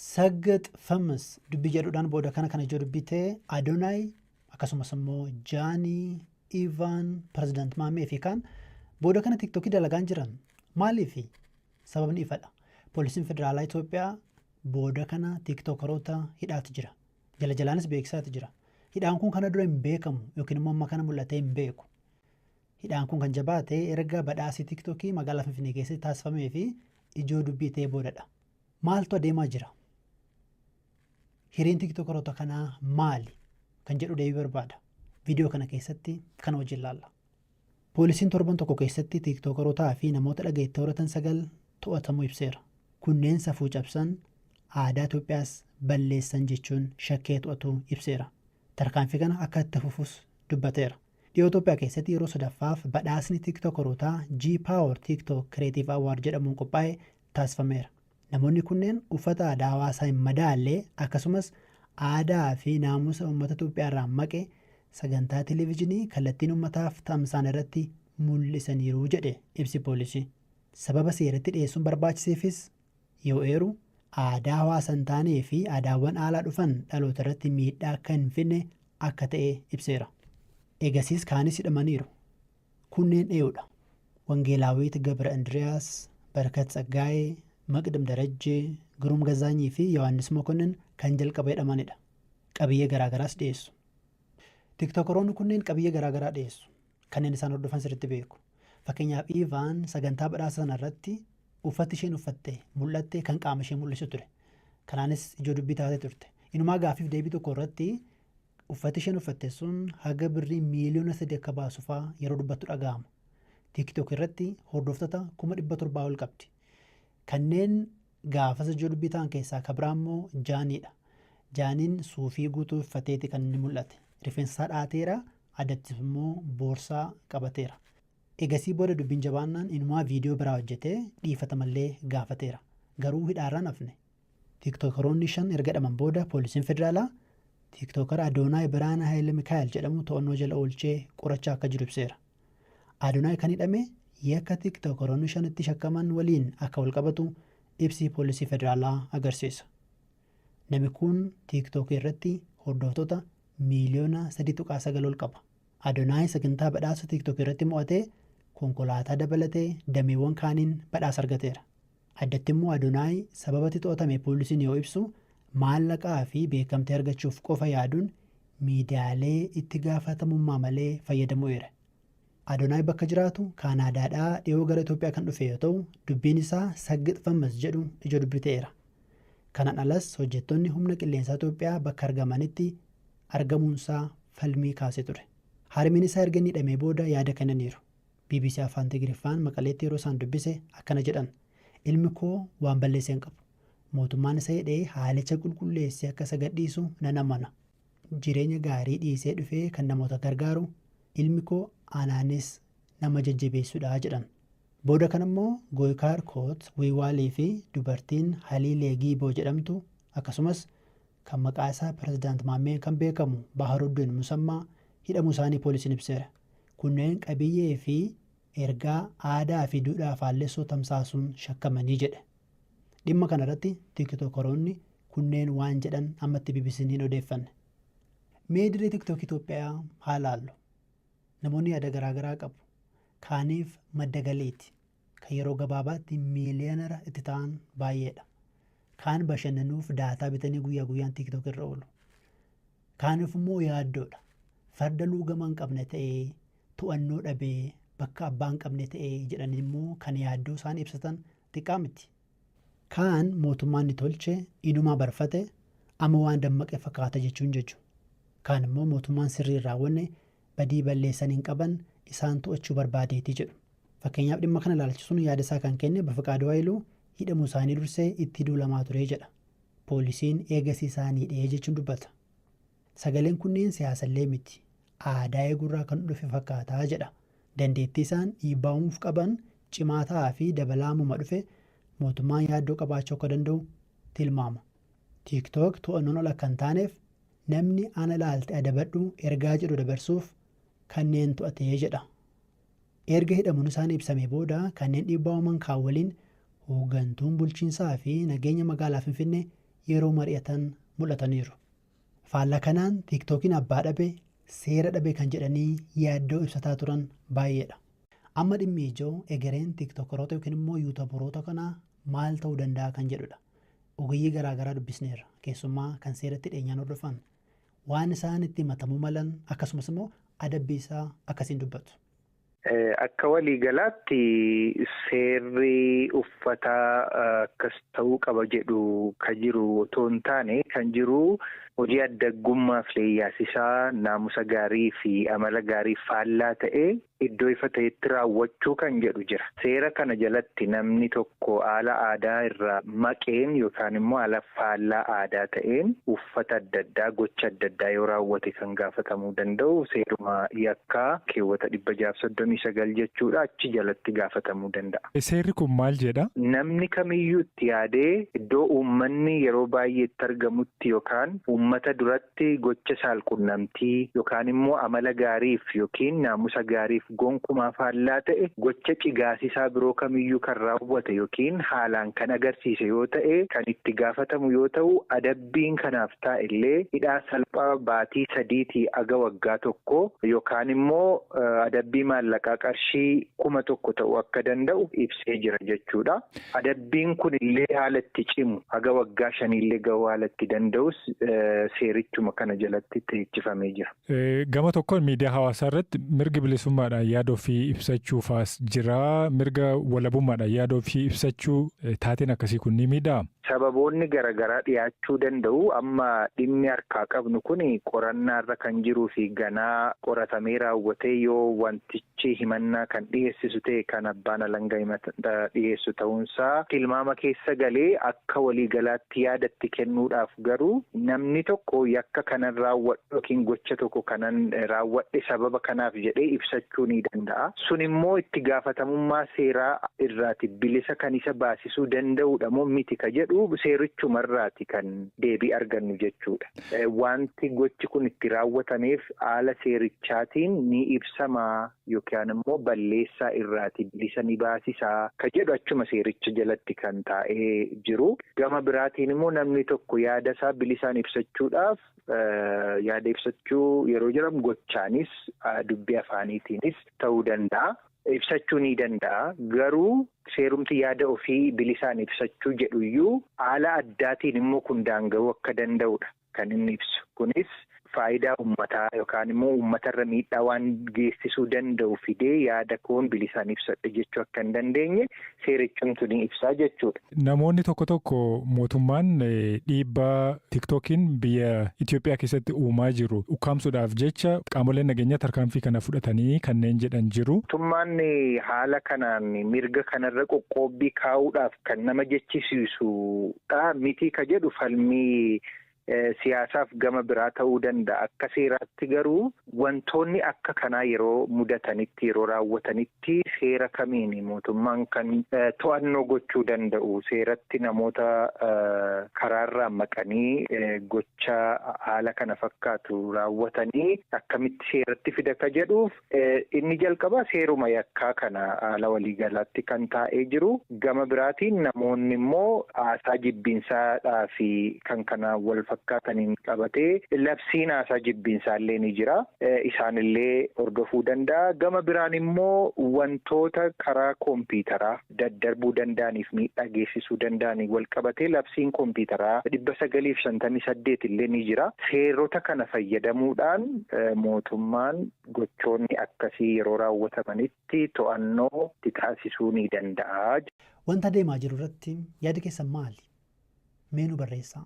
Saggax Famous dubbii jedhuudhaan booda kana kana ijoo dubbii ta'e Adonaay, akkasumas immoo Jaanii, Ivaan, Pirezidaant Maamee fi kaan booda kana TikTokii dalagaan jiran. Maaliifi? Sababni ifadha. Poolisiin Federaalaa Itoophiyaa booda kana TikTokaroota hidhaati jira. Jala jalaanis beeksisaati jira. Hidhaan kun kana dura hin beekamu yookiin immoo amma kana mul'atee hin beeku. Hidhaan kun kan jabaate erga badhaasii TikTokii magaalaa Finfinnee keessatti taasifamee fi ijoo dubbii ta'ee boodadha. Maaltu adeemaa jira? Hireen TikTokaroota kanaa maali? Kan jedhu deebii barbaada. Viidiyoo kana keessatti kana wajjin laalla. Poolisiin torban tokko keessatti TikTokarootaa fi namoota dhageettii horatan 9 to'atamuu ibseera. Kunneen safuu cabsan, aadaa Itoophiyaas balleessan jechuun shakkee to'atuu ibseera. Tarkaanfii kana akka itti fufus dubbateera. Dhiyoo Itoophiyaa keessatti yeroo sadaffaaf badhaasni TikTokarootaa G-Power TikTok Creative Award jedhamuun qophaa'e taasifameera. Namoonni kunneen uffata aadaa hawaasaa hin madaalle, akkasumas aadaa fi naamusa uummata Itoophiyaa irraa maqe sagantaa televijiinii kallattiin uummataaf tamsa'an irratti mul'isaniiru jedhe ibsi poolisii. Sababa seeratti dhiyeessuun barbaachiseefis yoo eeru, aadaa hawaasa hin taanee fi aadaawwan aalaa dhufan dhaloota irratti miidhaa akka hin fidne akka ta'e ibseera. Eegasiis kaanis hidhamaniiru. Kunneen eenyudha? Wangeelaawwiit Gabra Indiriyaas, Barakat Tsaggaayee, Maqdim Darajjee, Giruum Gazaanyii fi Yohaannis Mokonnin kan jalqaba hidhamanidha. Qabiyyee garaagaraas dhiyeessu. Tiktookaroonni kunneen qabiyyee garaagaraa dhiyeessu. Kanneen isaan hordofan sirriitti beeku. Fakkeenyaaf, Iivaan sagantaa badhaasa sana irratti uffati isheen uffatte mul'atte kan qaama ishee mul'isu ture. Kanaanis ijoo dubbii taatee turte. Inumaa gaaffiif deebii tokko irratti uffati isheen uffatte sun haga birrii miiliyoona 3 akka baasu fa'aa yeroo dubbattu dhaga'ama. TikTok irratti hordoftoota 700,000 ol qabdi. Kanneen gaafas ijoo dubbii ta'an keessaa kan biraa immoo Jaaniidha. Jaaniin suufii guutuu uffateeti kan inni mul'ate. Rifeensa isaa dhaateera, adattis immoo boorsaa qabateera. Egasii booda dubbiin jabaannaan inumaa viidiyoo biraa hojjetee dhiifatamallee gaafateera. Garuu hidhaarraan hafne. Tiktookaroonni shan erga hidhaman booda poolisiin federaalaa Tiktokara Adoonaay Biraana Haayile Mikaa'el jedhamu to'annoo jala oolchee qorachaa akka jiru ibseera. Adonaay kan hidhame yakka Tiktookaroonni shanitti shakkaman waliin akka walqabatu ibsi poolisii federaalaa agarsiisa. Namni kun TikTok irratti hordoftoota miiliyoona 3.9 ol qaba. Adonaay sagantaa badhaasa TikTok irratti mo'atee konkolaataa dabalatee dameewwan kaaniin badhaasa argateera. Addatti immoo Adonaay sababatti to'atame poolisiin yoo ibsu, maallaqaa fi beekamtii argachuuf qofa yaaduun miidiyaalee itti gaafatamummaa malee fayyadamuu eere. Adonaay bakka jiraatu Kaanaadaadhaa dhiyoo gara Itoophiyaa kan dhufe yoo ta'u, dubbiin isaa Saggix Fammas jedhu ijoo dubbii ta'eera. Kanaan alas hojjettoonni humna qilleensaa Itoophiyaa bakka argamanitti argamuunsaa falmii kaasee ture. Harmeen isaa erga inni hidhamee booda yaada kennaniiru. BBC Afaan Tigiriffaan Maqaleetti yeroo isaan dubbise akkana jedhan: "Ilmi koo waan balleesse hin qabu. Mootummaan isa hidhee haalicha qulqulleessee akka isa gadhiisu nan amana. Jireenya gaarii dhiisee dhufee kan namoota gargaaru ilmi koo anaanis nama jajjabeessudha" jedhan. Booda kana immoo Gooyikaar Koot Wiiwaalii fi dubartiin Haliilee Giiboo jedhamtu, akkasumas kan maqaa isaa Pirezidaant Maammeen kan beekamu Baharuddin Musammaa hidhamuu isaanii poolisiin ibseera. Kunneen qabiyyee fi ergaa aadaa fi duudhaa faallessoo tamsaasuun shakkamanii jedhe. Dhimma kana irratti Tiktookaroonni kunneen waan jedhan ammatti BBC'n hin odeeffanne. Mee dirree TikTok Itoophiyaa haa laallu. Namoonni yaada garaagaraa qabu. Kaaniif madda galiiti. Kan yeroo gabaabaatti miiliyoonara itti ta'an baay'eedha. Kaan bashannanuuf daataa bitanii guyyaa guyyaan TikTok irra oolu. Kaaniif immoo yaaddoodha. Farda luugama hin qabne ta'ee, to'annoo dhabee, bakka abbaa hin qabne ta'ee jedhanii immoo kan yaaddoo isaan ibsatan xiqqaa miti. Kaan mootummaan ni tolche, inumaa barfate, amma waan dammaqe fakkaata jechuun jechu. Kaan immoo mootummaan sirrii hin raawwanne, badii balleessan hin qaban, isaan to'achuu barbaadeeti jedhu. Fakkeenyaaf, dhimma kana ilaalchisuun yaada isaa kan kenne Bafiqaaduu Hayiluu hidhamuu isaanii dursee itti duulamaa ture jedha. Poolisiin eegasii isaan hidhee jechuun dubbata. Sagaleen kunneen siyaasallee miti. Aadaa eeguurraa kan dhufe fakkaataa jedha. Dandeettii isaan dhiibbaa uumuuf qaban cimaa ta'aa fi dabalaa ammuma dhufe mootummaan yaaddoo qabaachuu akka danda'u tilmaama. TikTok to'annoon ol akka hin taaneef namni ana ilaalte adabadhu ergaa jedhu dabarsuuf kanneen to'atee jedha. Erga hidhamuun isaanii ibsamee booda kanneen dhiibbaa uuman kaan waliin hooggantuun bulchiinsaa fi nageenya magaalaa Finfinnee yeroo mari'atan mul'ataniiru. Faallaa kanaan Tiiktookiin abbaa dhabe seera dhabe kan jedhanii yaaddoo ibsataa turan baay'eedha. Amma dhimmi ijoo egereen tiiktookaroota yookiin immoo yuutuubaroota kanaa maal ta'uu danda'a kan jedhudha. Ogeeyyii garaagaraa dubbisneerra. Keessumaa kan seeratti dhiyeenyaan hordofan waan isaan itti himatamuu malan akkasumas immoo adabbii isaa akkasiin dubbatu. Akka waliigalaatti seerri uffataa akkas ta'uu qaba jedhu kan jiru otoo hin taane kan jiru hojii addaggummaaf leeyyaasisaa naamusa gaarii fi amala gaarii faallaa ta'e iddoo ifa ta'etti raawwachuu kan jedhu jira. Seera kana jalatti namni tokko haala aadaa irraa maqeen yookaan immoo haala faallaa aadaa ta'een uffata adda addaa gocha adda addaa yoo raawwate kan gaafatamuu danda'u seeruma yakkaa keewwata 639 jechuudha achi jalatti gaafatamuu danda'a. Seerri kun maal jedha? Namni kamiyyuu itti yaadee iddoo uummanni yeroo baay'eetti argamutti yookaan uummata duratti gocha saalqunnamtii yookaan immoo amala gaariif yookiin naamusa gaariif gonkumaa faallaa ta'e gocha cigaasisaa biroo kamiyyuu kan raawwate yookiin haalaan kan agarsiise yoo ta'e kan itti gaafatamu yoo ta'u adabbiin kanaaf taa'e illee hidhaa salphaa baatii 3 aga waggaa 1 yookaan immoo adabbii maallaqaa qarshii 1000 ta'uu akka danda'u ibsee jira jechuudha. Adabbiin kun illee haala itti cimu haga waggaa 5 illee gahuu haala itti danda'us seerichuma kana jalatti teechifamee jira. Gama tokkoon miidiyaa hawaasaa irratti mirgi bilisummaadhaan yaada ofii ibsachuufaas jira. Mirga walabummaadhaan yaada ofii ibsachuu taateen akkasii kun ni miidhaa? Sababoonni garaagaraa dhiyaachuu danda'u. Amma dhimmi harkaa qabnu kun qorannaarra kan jiruu fi ganaa qoratamee raawwatee yoo wantichi himannaa kan dhiyeessisu ta'e kan abbaan alangaa dhiyeessu ta'uunsaa tilmaama keessa galee akka waliigalaatti yaadatti kennuudhaaf garuu namni tokko yakka kanan raawwadhu yookiin gocha tokko kanan raawwadhe sababa kanaaf jedhee ibsachuu ni danda'a. Sun immoo itti gaafatamummaa seeraa irraati bilisa kan isa baasisuu danda'udha moo miti ka jedhu seerichumarraati kan deebii argannu jechuudha. Wanti gochi kun itti raawwatameef haala seerichaatiin ni ibsamaa yookaan immoo balleessaa irraati bilisa ni baasisaa ka jedhu achuma seericha jalatti kan taa'ee jiru. Gama biraatiin immoo namni tokko yaada isaa bilisaan ibsachuudhaaf yaada ibsachuu yeroo jedhamu gochaanis dubbii afaaniitiinis ta'uu danda'a. Ibsachuu ni danda'a. Garuu seerumti yaada ofii bilisaan ibsachuu jedhuyyuu haala addaatiin immoo kun daanga'uu akka danda'udha kan inni ibsu. Kunis faayidaa uummataa yookaan immoo uummatarra miidhaa waan geessisuu danda'u fidee yaada koon bilisaan ibsadhe jechuu akka hin dandeenye seerichumtu ni ibsaa jechuudha. Namoonni tokko tokko mootummaan dhiibbaa Tiiktookiin biyya Itoophiyaa keessatti uumaa jiru ukkaamsuudhaaf jecha qaamoleen nageenyaa tarkaanfii kana fudhatanii kanneen jedhan jiru. Mootummaan haala kanaan mirga kanarra qoqqoobbii kaa'uudhaaf kan nama jechisiisudha miti ka jedhu falmii siyaasaaf gama biraa ta'uu danda'a. Akka seeraatti garuu wantoonni akka kanaa yeroo mudatanitti yeroo raawwatanitti seera kamiin mootummaan kan to'annoo gochuu danda'u seeratti namoota karaarraa maqanii gocha haala kana fakkaatu raawwatanii akkamitti seeratti fida ka jedhuuf inni jalqabaa seeruma yakkaa kana haala waliigalaatti kan taa'ee jiru. Gama biraatiin namoonni immoo haasaa jibbiinsaadhaa fi kan kana wal fakkaataniin qabatee labsiin haasaa jibbiinsaa illee ni jira. Isaanillee hordofuu danda'a. Gama biraan immoo wantoota karaa kompiitaraa daddarbuu danda'aniif miidhaa geessisuu danda'anii wal qabatee labsiin kompiitaraa 958 illee ni jira. Seerota kana fayyadamuudhaan mootummaan gochoonni akkasii yeroo raawwatamanitti to'annoo itti taasisuu ni danda'a. Wanta deemaa jiru irratti yaada keessan maali? Mee nu barreessaa.